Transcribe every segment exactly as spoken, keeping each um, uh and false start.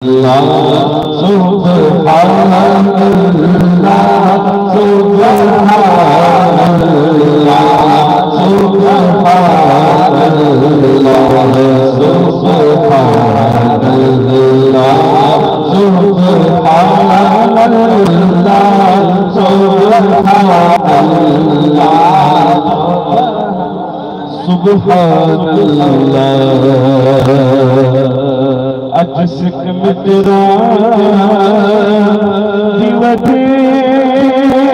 اللہ، سبحان اللہ، سبحان اللہ، سبحان اللہ، سبحان اللہ، سبحان اللہ، سبحان اللہ۔ سبحان اللہ۔ اج سکھ متراں دی وڈیری ہے،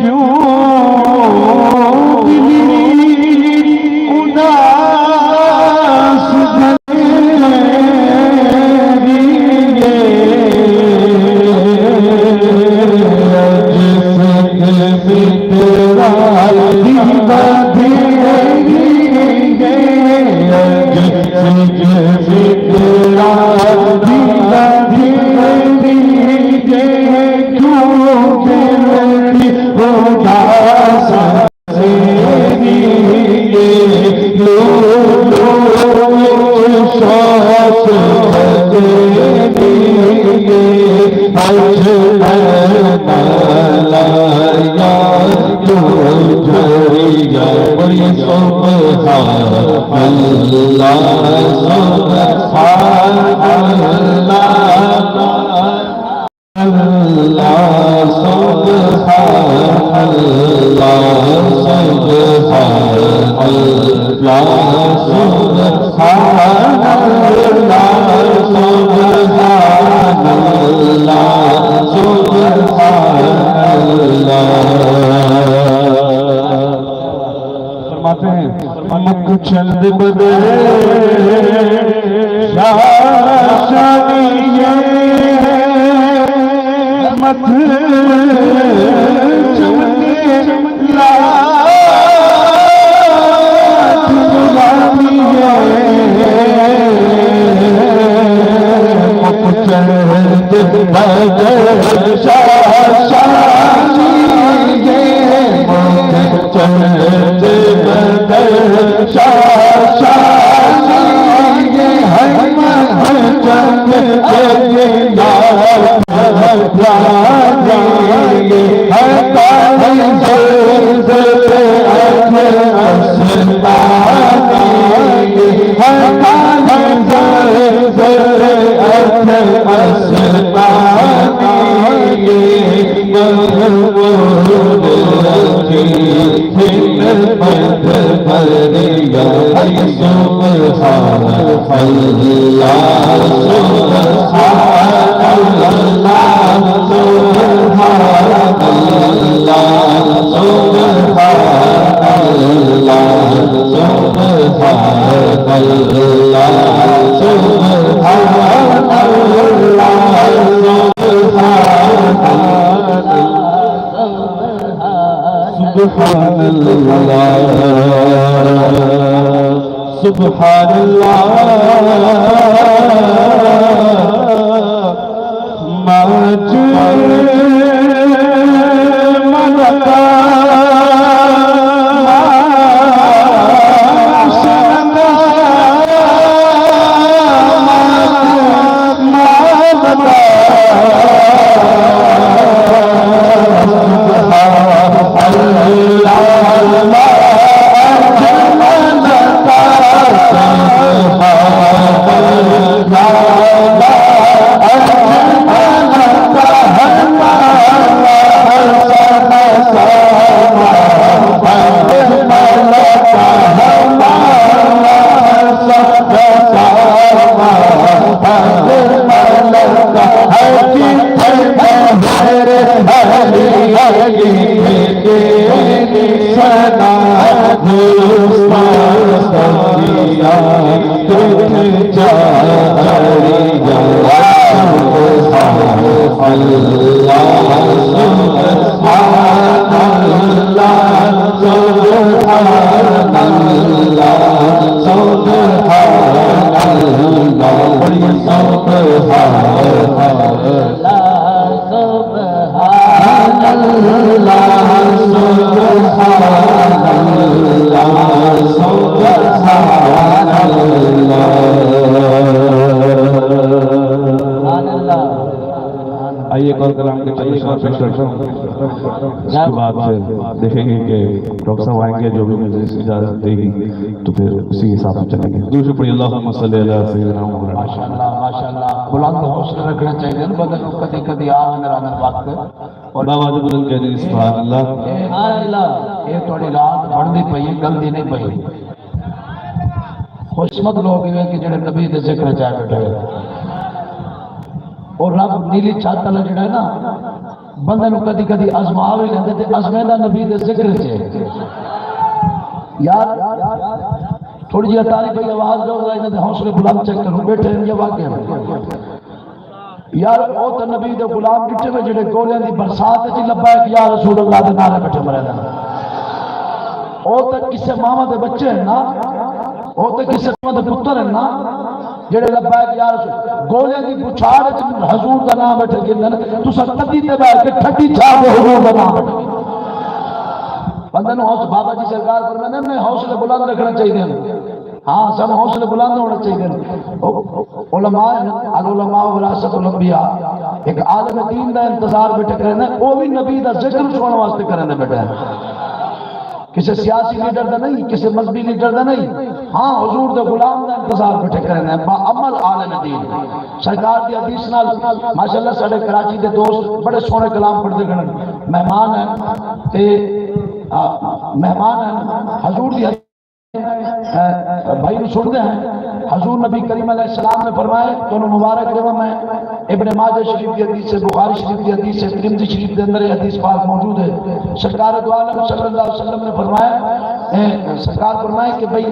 کیوں دلی اداس بھریری ہے۔ اج سکھ متراں دی وڈیری ہے، اج سکھ متراں دی وڈیری ہے، کیوں دل دی اداس اللہ، سبحان اللہ، سبحان اللہ، سبحان اللہ، سبحان اللہ، سبحان اللہ۔ فرماتے ہیں، مکھ چند بدل شاہ شانی ہے، متھ چمکے لات گلابی ہے، مکھ چند بدل شاہ شانی ہے، مکھ چند بدل شاہ شانی ہے، مکھ چند بدل شاہ شانی ہے، ہے تاج زلزلے اچ استانی ہے، ہے تاج زلزلے اچ استانی ہے، محمود دی خدمت بھریا، سبحان اللہ، سبحان اللہ، سبحان اللہ، سبحان اللہ، سبحان اللہ، سبحان اللہ، سبحان اللہ۔ سبحان اللہ، سبحان اللہ۔ ماج ملکا سبحان اللہ، سبحان اللہ، سبحان اللہ، آئیے، ایک اور کلام کے چند اشعار پیش کرتا ہوں، اس کے بعد پھر دیکھیں گے کہ ڈاکٹر صاحب آئیں گے، جو بھی مجلس اجازت دے گی تو پھر اسی حساب سے چلیں گے۔ دوسرے پڑھی، اللہم صلی علی سیدنا محمد۔ ماشاءاللہ، ماشاءاللہ، بلند حوصلے رکھݨے چاہیدے ہن بندے کوں، کدی کدی آ ویندے رہندے وقت۔ اور بابا جی بلند کہہ دی، سبحان اللہ۔ سبحان اللہ۔ اے تہاݙی رات بݨدی پئی ہے، گلدی نہیں پئی۔ خوش قسمت لوگ ایویں کہ جڑے نبی دے ذکر چ آئے بیٹھے ہوئے۔ اور رب نیلی چھت والا جڑا ہے نا، بندے نوں کدی کدی آزما وی لیندے، تے آزمیندا نبی دے ذکر چ ہے۔ یار، تھوڑی جہی تاریخ بھائی آواز جو ذرا انہاں دے حوصلے بلند چیک کرو، بیٹھے ہیں یہ واقعہ۔ یار، او تے نبی دے غلام ݙٹھے وے جڑے گولیاں دی برسات وچ لبیک یا رسول اللہ دے نعرے بیٹھے مرے نے۔ او تے کسے ماواں دے بچے ہیں نا، او تے کسے ماواں دے پتر ہیں نا، جڑے لبیک یا رسول، گولیاں دی بچھاڑ وچ حضور دا نام بیٹھے گھندن، تساں کدی تے بیٹھ کے ٹھڈی چھا دے حضور دا نام بیٹھے۔ بندے نوں حوصلہ، بابا جی سرکار فرماندے نے، حوصلے بلند رکھݨے چاہیدے ہیں۔ ہاں، سب حوصلے بلند ہوݨے چاہیدے ہیں۔ او، علماء، العلماء وراثۃ الانبیاء۔ ایک عالم دین دا انتظار بیٹھے کریں، او بھی نبی دا ذکر سنݨ واسطے کریں بیٹھے ہیں۔ کسی سیاسی لیڈر دا نہیں، کسی مذہبی لیڈر دا نہیں۔ ہاں، حضور دے غلام دا انتظار بیٹھے کریں، با عمل عالم دین۔ سرکار دی حدیث نال ماشاءاللہ ساڈے کراچی دے دوست بڑے سوہݨے کلام پڑھدے کھڑن۔ مہمان ہیں تے، آ، مہمان ہیں۔ حضور دی حدیث، آ، بھائی نوں سݨدے ہیں۔ حضور نبی کریم علیہ السلام نے فرمائے، تانوں مبارک دیواں میں، ابن ماجہ شریف دی حدیث ہے، بخاری شریف دی حدیث ہے، ترمذی شریف دے اندر یہ حدیث پاک موجود ہے۔ سرکار دو عالم صلی اللہ علیہ وسلم نے فرمایا، اے، سرکار فرمائے کہ بھئی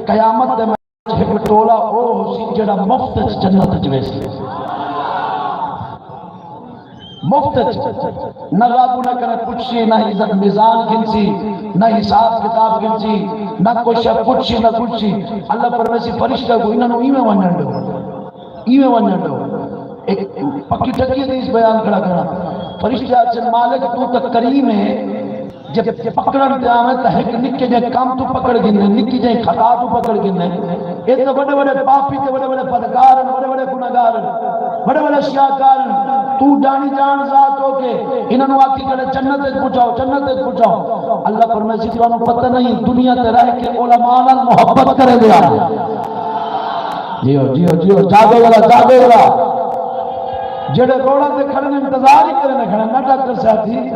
قیامت دے ہک ٹولا او ہوسی جیڑھا مفت اچ جنت اچ ویسی۔ مفت اچ۔ نہ رب انہاں کنے پچھسی، نہ عزت میزان گھنسی، نہ حساب کتاب گھنسی، نہ کوئی شے پچھسی، نہ پچھسی۔ اللہ فرمیسی فرشتہ کوں، انہاں نوں ایویں ونڄݨ ݙیو، ایویں ونڄݨ ݙیو۔ ایک پکی ٹکی حدیث بیان کھڑا کراں۔ فرشتے آکھن، مالک توں تاں کریم ہے، جے پکڑݨ تے آویں تاں ہک نکے جئیں کم توں پکڑ گھندیں، نکی جئیں خطا توں پکڑ گھندیں۔ اے تاں وݙے وݙے پاپی تے وݙے وݙے بدکار ہن، وݙے وݙے گناہگار ہن، وݙے وݙے شیاکار ہن۔ توں ݙاݨی ڄاݨ ذات ہو کے انہاں نوں آکھی کھڑے جنت وچ پڄاؤ، جنت وچ پڄاؤ۔ اللہ فرمائے سی تانوں پتہ نہیں دنیا تے رہ کے علماء نال محبت کریندے ہن۔ جیو، جیو، جیو، جاگو والا، جاگو والا۔ جڑے روڑاں تے کھڑے نے، انتظار ہی کرے نے کھڑے، نہ ڈاکٹر صاحب جی۔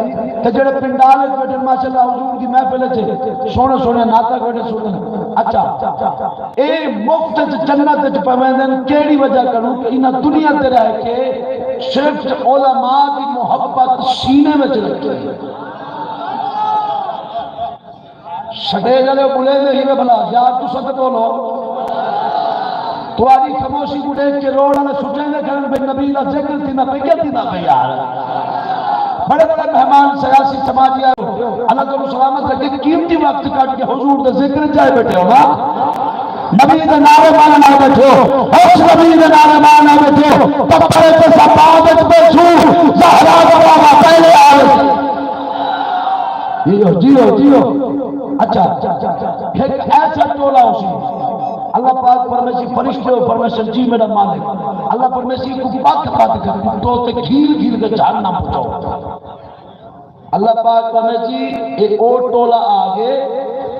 تے جڑے پنڈال وچ بیٹھے، ماشاءاللہ، حضور دی محفل وچ سوہݨے سوہݨے نعتاں بیٹھے سݨدے۔ اچھا، اے مفت وچ جنت وچ پویندن، کیڑھی وجہ کنوں؟ کہ انہاں دنیا تے رہ کے صرف علماء دی محبت سینے وچ رکھی۔ سٹیج والے بلیندے ہیوے بھلا، یار تساں تے بولو۔ تہاݙی خاموشی کوں ݙیکھ کے روڑ والے سٹیندے کھڑن، بھئی نبی دا ذکر تھیندا پئے، کیا تھیندا پئے یار؟ بڑے بڑے مہمان، سیاسی، سماجی آئے ہو، اللہ تعالیٰ سلامت رکھے، قیمتی وقت کڈھ کے حضور دے ذکر چ آئے بیٹھے ہو نا۔ نبی دے نعرے مارن آئے بیٹھے ہو، اس نبی دے نعرے مارن آئے بیٹھے ہو، پتھر تے سپا وچ بیٹھو، زہرا دا بابا پہلے آ ویسی۔ جیو، جیو، جیو۔ اچھا، ہک ایسا ٹولا ہوسی، اللہ پاک فرمیسی، فرشتے ہو، فرمیسن، جی میرا مالک۔ اللہ فرمیسی، کوں پتھ پتھ کے کٹو تے گھیل گھیل کے جہنم پہنچاؤ۔ اللہ پاک فرمیسی، اے او ٹولا آ گئے،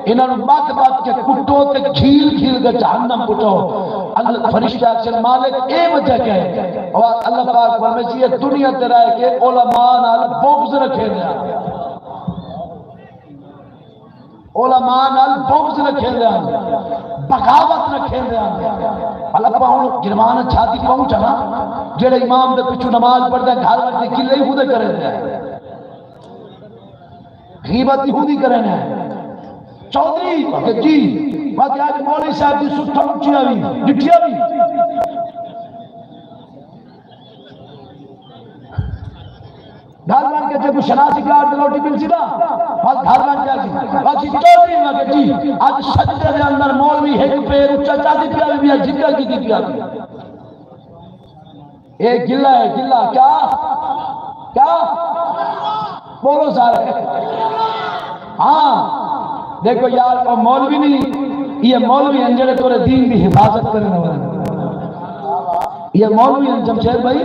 انہاں نوں پتھ پتھ کے کٹو تے گھیل گھیل کے جہنم پہنچاؤ۔ اللہ، فرشتے آکھن، مالک، اے وجہ کیا ہے؟ اور اللہ پاک فرمیسی، اے دنیا تے رہ کے علماء نال بغض رکھیندے ہن۔ علماء نال بغض رکھیندے ہن، بغاوت رکھیندے ہن۔ بھلا اپاں ہݨ گریوان شادی پہنچا نا، جیڑھے امام دے پچھوں نماز پڑھدا ہے، گھر ونڄ کے گلے ہی خودے کریندا ہے، غیبت ہی خودی کریندا ہے۔ چوہدری، میں کہیا جی، میں کہیا اڄ مولوی صاحب دی ستھݨ اچی آوی، ݙٹھی آوی۔ گھر ونڄ کے جے کوئی شناسی کارڈ تے روٹی ملسی نا، بس گھر ونڄ کے آکھی، باقی چوہدری، میں کہیا جی، اڄ سجدے دے اندر مولوی ہک پیر اچا چاتی پیا وی، جھگا کیتی پیا وی۔ اے گلہ ہے، گلہ۔ کیا؟ کیا؟ بولو سارے۔ ہاں۔ ݙیکھو یار، او مولوی نہیں، یہ مولوی ہیں جڑے تورے دین دی حفاظت کرنے والے۔ یہ مولوی ہیں جمشید بھائی،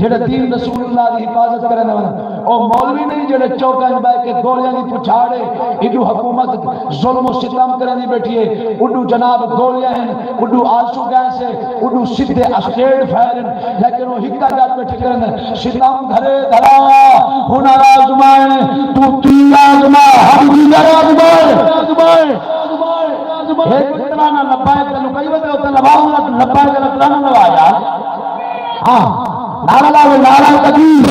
جڑے دین رسول اللہ دی حفاظت کرنے والے۔ او مولوی نہیں جڑے چوکاں بہ کے گولیاں دی پچھاڑے، ایڈو حکومت ظلم و ستم کرنی بیٹھی ہے، اڈو جناب گولیاں ہیں، اڈو آنسو گیس ہے، اڈو سیدھے اسٹیٹ فائر ہیں، لیکن وہ ہکا گل بیٹھے کرن، ستم گھرے دھرا، ہنر آزمائے، تو تیر آزما، ہم دیگر آزمائے۔ ایک ترانہ لبائے تے لکائی ودے ہوتے لباؤ، لبائے تے ترانہ لوا یار۔ ہاں، نعرہ لاوے، نعرہ تکبیر۔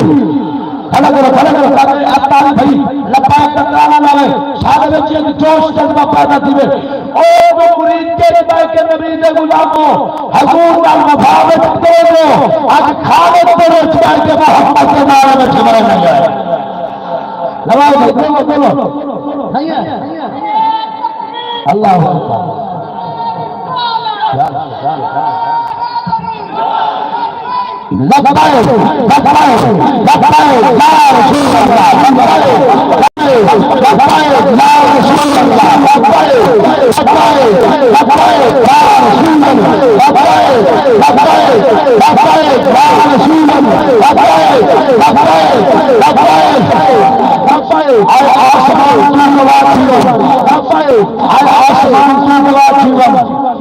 کھڑا کرو، کھڑا کرو، سارے اتاری بھائی، لبائے تے ترانہ لاوے۔ سارے وچ ایک جوش جذبہ پیدا تھیوے۔ او وہ مرید جڑے بہ کے نبی دے غلامو، حضور نال وفا وچ توڑو، اج خالد دے وچ بہ کے محمد دے نعرے وچ مرے نہ جائے۔ لواؤ بھائی، بولو، بولو۔ نہیں ہے؟ اللہ اکبر۔ لبیک، لبیک، لبیک، یا رسول اللہ، لبیک، لبیک، لبیک، یا رسول اللہ، لبیک، لبیک، لبیک، یا رسول اللہ، لبیک، لبیک، لبیک، یا رسول اللہ، لبیک، لبیک، لبیک، لبیک۔ اے آسمان توں گواہ تھی ونڄ، لبیک، اے آسمان توں گواہ تھی ونڄ،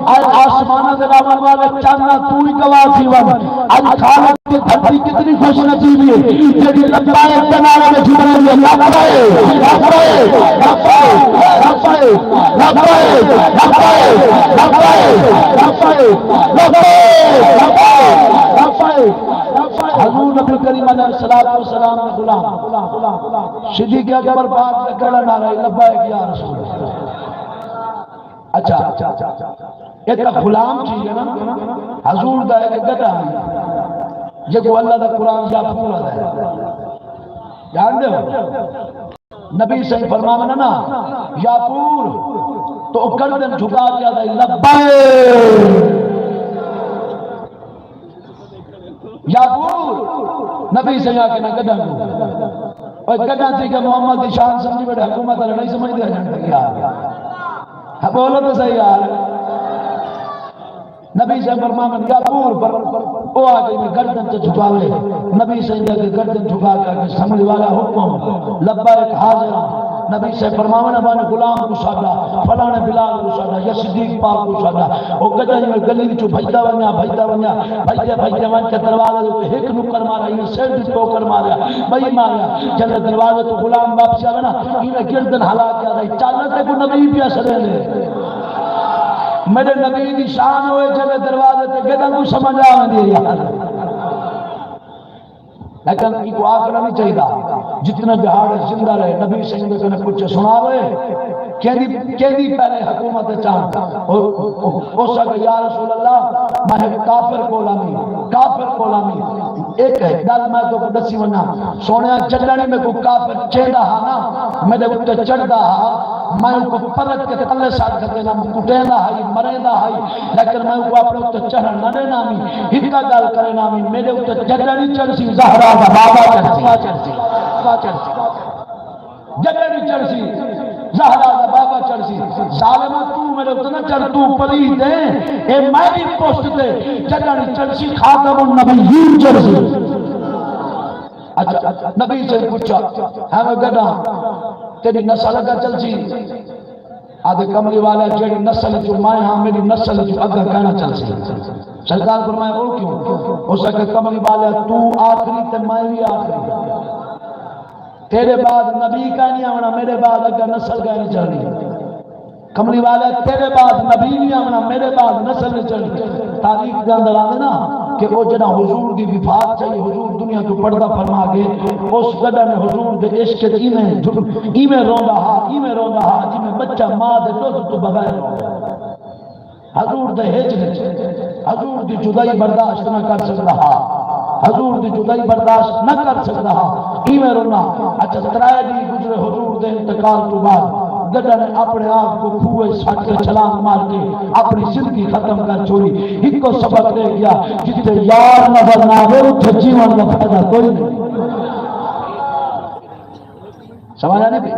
اے آسماناں دے رہوݨ والے چن، توں ہی گواہ تھی ونڄ۔ اڄ خالد دی دھرتی کتنی خوش نصیب ہے، جیڑھی لبیک دے نعرے وچ مرندی ہے، لبیک، لبیک، لبیک، لبیک، لبیک، لبیک، لبیک، لبیک، لبیک، لبیک۔ حضور نبی کریم علیہ الصلوۃ والسلام دے غلام صدیق اکبر پاک دا کیڑا نعرہ ہے؟ لبیک یا رسول اللہ۔ اچھا، اے تاں غلام تھی ڳیا نا، حضور دا ایک گݙا ہے، جیکوں اللہ دا قرآن یا پورا ہے۔ ڄاݨدے ہو؟ نبی سائیں فرماون نا، یا پور، تو او گردن جھکا کے آہدا، لبیک۔ یا پور، نبی سئیں آکھے نہ گݙاں کوں۔ اوئے گݙاں تھی کے محمد دی شان سمجھی بیٹھے، حکومت والے نہیں سمجھدے ہن یار۔ ہاں، بولو تو صحیح یار۔ نبی سئیں فرماون یا پور، پر او آ کے میں گردن تے جھکاوے۔ نبی سئیں دے اڳے گردن جھکا کے آکھے، سمجھ والا حکم، لبیک حاضر ہاں۔ نبی سئیں فرماون، ابانے غلام کوں ساݙا، فلانے بلال کوں ساݙا، یا صدیق پاک کوں ساݙا۔ او گݙا جیویں گلی وچوں بھڄدا ونڄا، بھڄدا ونڄا، بھڄدے بھڄدے ونڄ کے دروازے دے اتے ہک نکڑ ماریا، ایویں سر دی ٹوکر ماریا، ٻئی ماریا۔ جݙاں دروازے توں غلام واپس آوے نا، ایویں گردن ہلا کے آہدا، چل، تیکوں نبی پیا سݙیندے۔ میݙے نبی دی شان ہوئے، جݙاں دروازے تے گݙاں کوں سمجھ آ ویندی ہے یار۔ لیکن ایکوں آکھݨا نہیں چاہیدا۔ جتنے ݙیہاڑے زندہ رہے، نبی سئیں دے کنے پچھے، سݨا وے، کیندی، کیندی پہلے حکومت اچ آن؟ او، او، او، اس آکھے، یا رسول اللہ، میں ہک کافر کول آمی، کافر کول آمی۔ ایک ہے گل میں تیکوں ݙسی ونڄاں، سوہݨیا، جݙاں میکوں کافر چیندا ہا نا، میݙے اتے چڑھدا ہا، میں اوکوں پرت کے تلے سٹ گھدیندا، کٹیندا ہئی، مریندا ہئی، لیکن میں اوکوں اپݨے اتے چڑھݨ نہ ݙینا ہمی۔ ہکا گل کرینا ہمی، میݙے اتے جݙاں نہیں چڑھسی، زہرا دا بابا چڑھسی۔ جݙاں نہیں چڑھسی، زہرا دا بابا چڑھسی۔ ظالما، توں میݙے اتے نہ چڑھ، توں پلیت ہیں، اے میݙی پشت تے جݙاں نہیں چڑھسی، خاتم النبیین چڑھسی۔ اچھا، نبی سے پچھا، ہے میں گݙاں، تیݙی نسل اڳاں چلسی؟ آہدے، کملی والا، جیڑھی نسل چوں میں ہاں، میݙی نسل چوں اڳاں کائنا چلسی۔ سرکار فرمایا، او کیوں؟ اس آکھیا، کملی والا، توں آخری تے میں وی آخری۔ تیݙے بعد نبی کائنی آوݨا، میݙے بعد اڳاں نسل کائنی چلݨی۔ کملی والا، تیݙے بعد نبی نہیں آوݨا، میݙے بعد نسل نہیں چلݨی۔ تاریخ دے اندر آندے نا کہ او جݙاں حضور دی وفات چاہی، حضور دنیا توں پردہ فرما ڳئے، اس گݙاں نے حضور دے عشق اچ ایویں جھل-، ایویں روندا ہا، ایویں روندا ہا، جیویں بچہ ماں دے ݙدھ توں بغیر روندا۔ حضور دے ہجر اچ حضور دی جدائی برداشت نہ کر سڳدا ہا، حضور دی جدائی برداشت نہ کر سڳدا ہا، ایویں رونا۔ اچھا، ترائے ݙینھ گزرے حضور دے انتقال توں بعد، گݙاں نے اپݨے آپ کوں کھوہ اچ سٹ کے چھلانگ مار کے اپݨی زندگی ختم کر چھوڑی۔ ہکو سبق رہ ڳیا، جتھے یار نظر نہ آوے، اتھے جیوݨ دا فائدہ کوئی نہیں۔ سمجھ آ نہیں پئی؟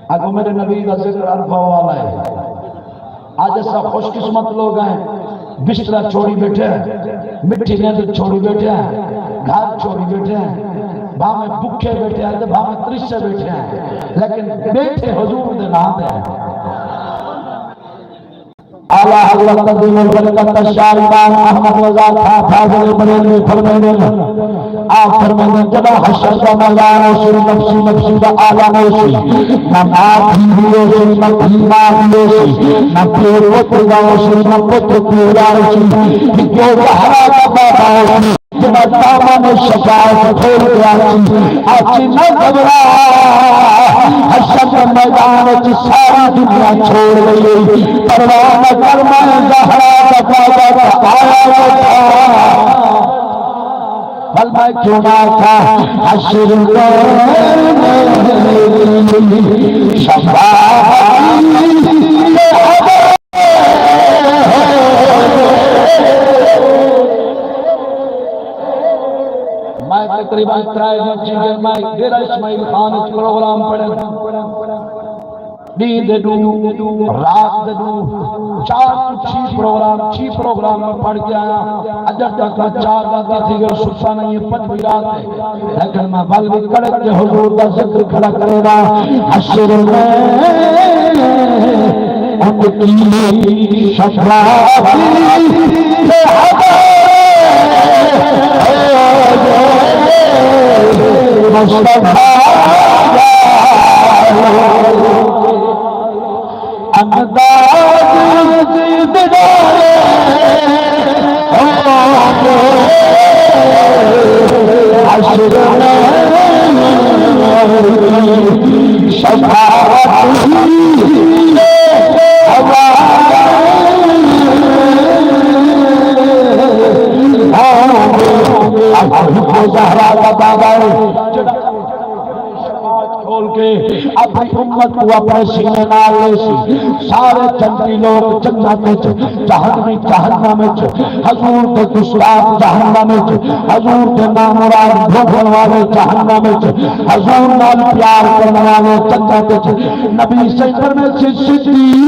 آکھو، میݙے نبی دا ذکر عرفہ والا ہے۔ اڄ اساں خوش قسمت لوگ ہیں، بسترا چھوڑی بیٹھے ہیں، مٹھی نیندر چھوڑی بیٹھے ہیں، گھر چھوڑی بیٹھے ہیں، بھاویں بکھے بیٹھے ہیں تے بھاویں ترسے بیٹھے ہیں، لیکن بیٹھے حضور دے نام تے ہیں۔ اعلیٰ حضرت تنظیم البرکت شاہ امام احمد رضا خان فاضل بریلوی فرمیندے نے، آپ فرمیندے نے، جݙاں حشر دا میدان ہوسی، نفسی نفسی دا عالم ہوسی، نہ ماء دھی وی ہوسی، نہ دھی ماء وی ہوسی، نہ پیو پتر دا ہوسی، نہ پتر پیو دا ہوسی، ہکو زہرا دا پیدا ہوسی۔ جیڑھا دامن شفاعت کھول کے آکھی، آکھی نہ گھبرا، حشر دے میدان وچ ساری دنیا چھوڑ ڳئی، پرواہ نہ کر، میں زہرا دا پیدا آیا ویٹھاں۔ ول میں کیوں نہ آکھاں، حشر دے شفاعت میں تقریباً ترائے دن تھی ڳئے، میں ڈیرہ اسماعیل خان وچ پروگرام پڑھے، ݙینہہ دے ݙو، رات دے ݙو، چار توں چھی پروگرام، چھی پروگرام میں پڑھ کے آیا۔ اڄݨ تک میں چار راتاں تھی ڳئے، ستا نہیں، پنجویں رات ہے۔ لیکن میں ول وی کڑک تے حضور دا ذکر کھڑا کریندا، حشر میں ان کی شفاعت سے حضرت مصطفیٰ انداز دیدارِ حشر میں شفاعت ہوا۔ زہرا کا بابا ہے۔ کھول کے اپݨی امت کوں اپݨے سینے نال لیسی۔ سارے جنتی لوگ جنت وچ، جہنمی جہنم وچ، حضور دے گستاخ جہنم وچ، حضور دے نامراد بھونکݨ والے جہنم وچ، حضور نال پیار کرݨ والے جنت وچ۔ نبی سئیں فرمیسی، صدیق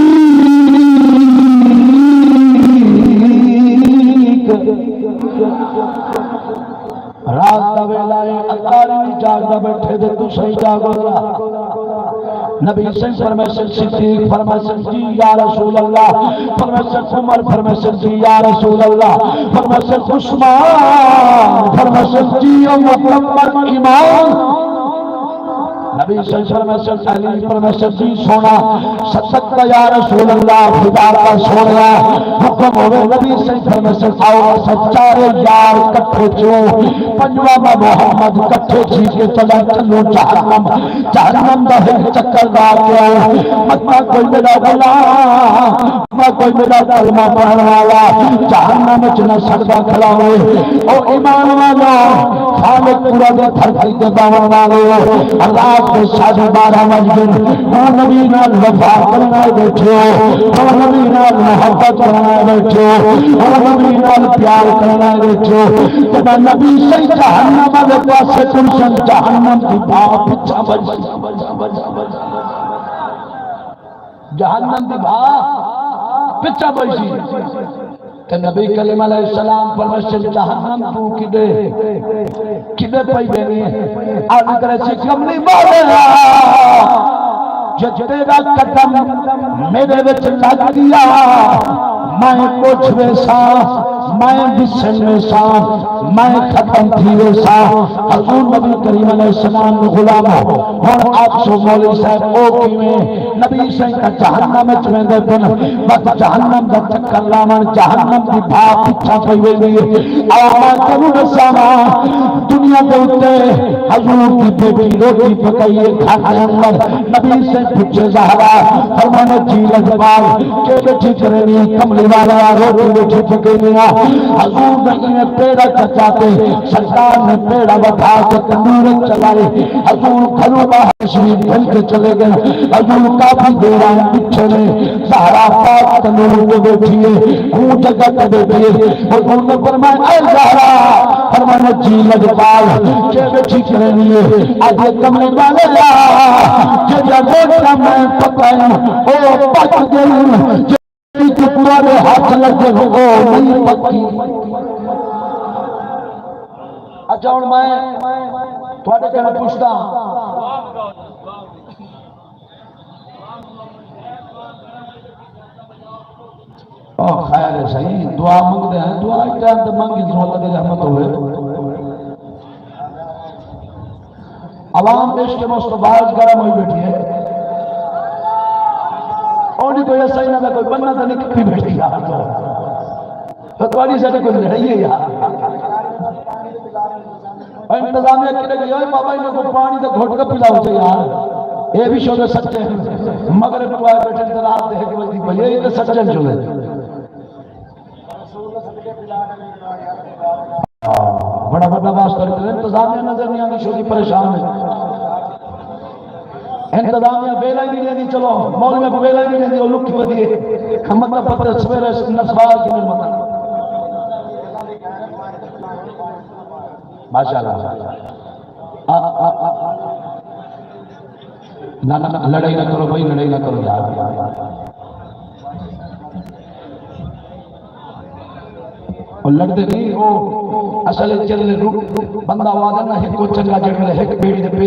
رات دا ویلا ہے، اتاری وی جاڳدا ٻیٹھے تے تساں وی جاڳو ذرا۔ نبی سئیں فرمیسن، صدیق فرمیسن، جی یا رسول اللہ۔ فرمیسن عمر، فرمیسن جی یا رسول اللہ۔ فرمیسن عثمان، فرمیسن جی او مکبر ایمان۔ نبی صلی اللہ علیہ وسلم فرمیسن، علی فرمیسن، جی سونا، صدقت یا رسول اللہ، خدا دا سونیا، حکم ہوے۔ نبی صلی اللہ علیہ وسلم فرمیسن، آؤ اساں چارے یار کٹھے تھیوں، پنجواں میں محمد، کٹھے تھی کے چلوں، چلوں جہنم، جہنم دا ہک چکر لا کے آؤ، متاں کوئی میرا غلام، میں کوئی میرا کلمہ پڑھݨ والا جہنم وچ نہ سڑدا کھڑا ہوئے۔ او ایمان والو، خالق پورا دی دھرتی تے باوݨ والو، رات دے ساڑھے بارہ وڄ ڳئے، او نبی نال وفا کرݨ آئے ٻیٹھے ہو، او نبی نال محبت کرݨ آئے ٻیٹھے ہو، او نبی نال پیار کرݨ آئے ٻیٹھے ہو۔ جݙاں نبی صحیح جہنم والے پاسے ترسن، جہنم دی بھاہ پچھاں وڄ جہنم دی بھاہ پچھاں پئی سی۔ تے نبی کریم علیہ السلام فرمیسن، جہنم توں کݙے، کݙے پئی ویندی ہے؟ عرض کریسی، کملی والے، جے تیرا قدم میرے وچ لڳ ڳیا، میں بجھ ویساں، میں وسن ویساں، میں ختم تھی ویساں۔ حضور نبی کریم علیہ السلام دے غلامو، ہݨ آکھسو مولوی صاحب او کیویں؟ نبی سئیں تاں جہنم وچ ویندے پن، بس جہنم دا چکر لاوݨ، جہنم دی بھاہ پچھاں پئی ویندی ہے۔ آؤ میں تینوں ݙساواں، دنیا دے اتے حضور دی بیٹی روٹی پکائی ہے گھر دے اندر۔ نبی سئیں پچھے زہرا، فرمانے جی لجپال، کے ٻیٹھی کرینی؟ کملی والا، روٹی ٻیٹھی پکینی آں۔ حضور نے ایویں پیڑا چکا تے سرکار نے پیڑا ودھا کے تندور وچ چلائے۔ حضور گھروں ٻاہر تشریف گھن کے چلے ڳئے۔ حضور کافی دیر آئے ٻیٹھے نے۔ زہرا پاک تندور تے ٻیٹھی ہے، اوں جگہ تے ٻیٹھی ہے۔ حضور نے فرمایا، اے زہرا، فرمایا جی لجپال، کے ٻیٹھی کرینی ہے؟ آہدی کملی والے، جیڑھیاں روٹیاں میں پکائیاں، او پک ڳئین۔ تے پراݨے ہتھ لڳن او نہیں پکی۔ اچھا، ہݨ میں تہاݙے کن پچھدا ہاں، او خیر ہے سہی، دعا منگدے ہیں، دعا ہی ٹائم تے منگی سوں، اللہ دی رحمت ہوئے۔ عوام عشق مصطفیٰ اچ گرم ہوئی بیٹھی ہے۔ اونجی کوئی ایسا انہاں دا کوئی بندہ تے نہیں کپی بیٹھی یار۔ تو تہاݙی ساݙی کوئی لڑائی ہے یار۔ انتظامیہ کݙے ڳئی؟ اوئے بابا، انہاں کوں پاݨی دا گھٹ کے پلاؤ تے یار۔ اے وی شودے سچے ہیں۔ مغرب کوں آئے بیٹھے تے رات دے ہک وڄدی پئی ہے، اے تے سچے چلے۔ ہاں، بڑا وݙا واسطہ ݙتا۔ انتظامیہ نظر نہیں آندی، شودی پریشان ہے۔ انتظامیہ ویلا ہی نہیں ݙیندی، چلو، مولویاں کوں ویلا ہی نہیں ݙیندی، او لکی ودی ہے۔ مطلب، پتہ سویرے نسوار کی مطلب۔ ماشاءاللہ۔ آ، آ، آ، آ۔ نہ، نہ، نہ، لڑائی نہ کرو بھائی، لڑائی نہ کرو یار۔ او لڑدے نہیں، او اصل چلے رو-، بندہ آہدا نا، ہک او چنڳا جیڑھے ویلے ہک ٻیڑی دے پیر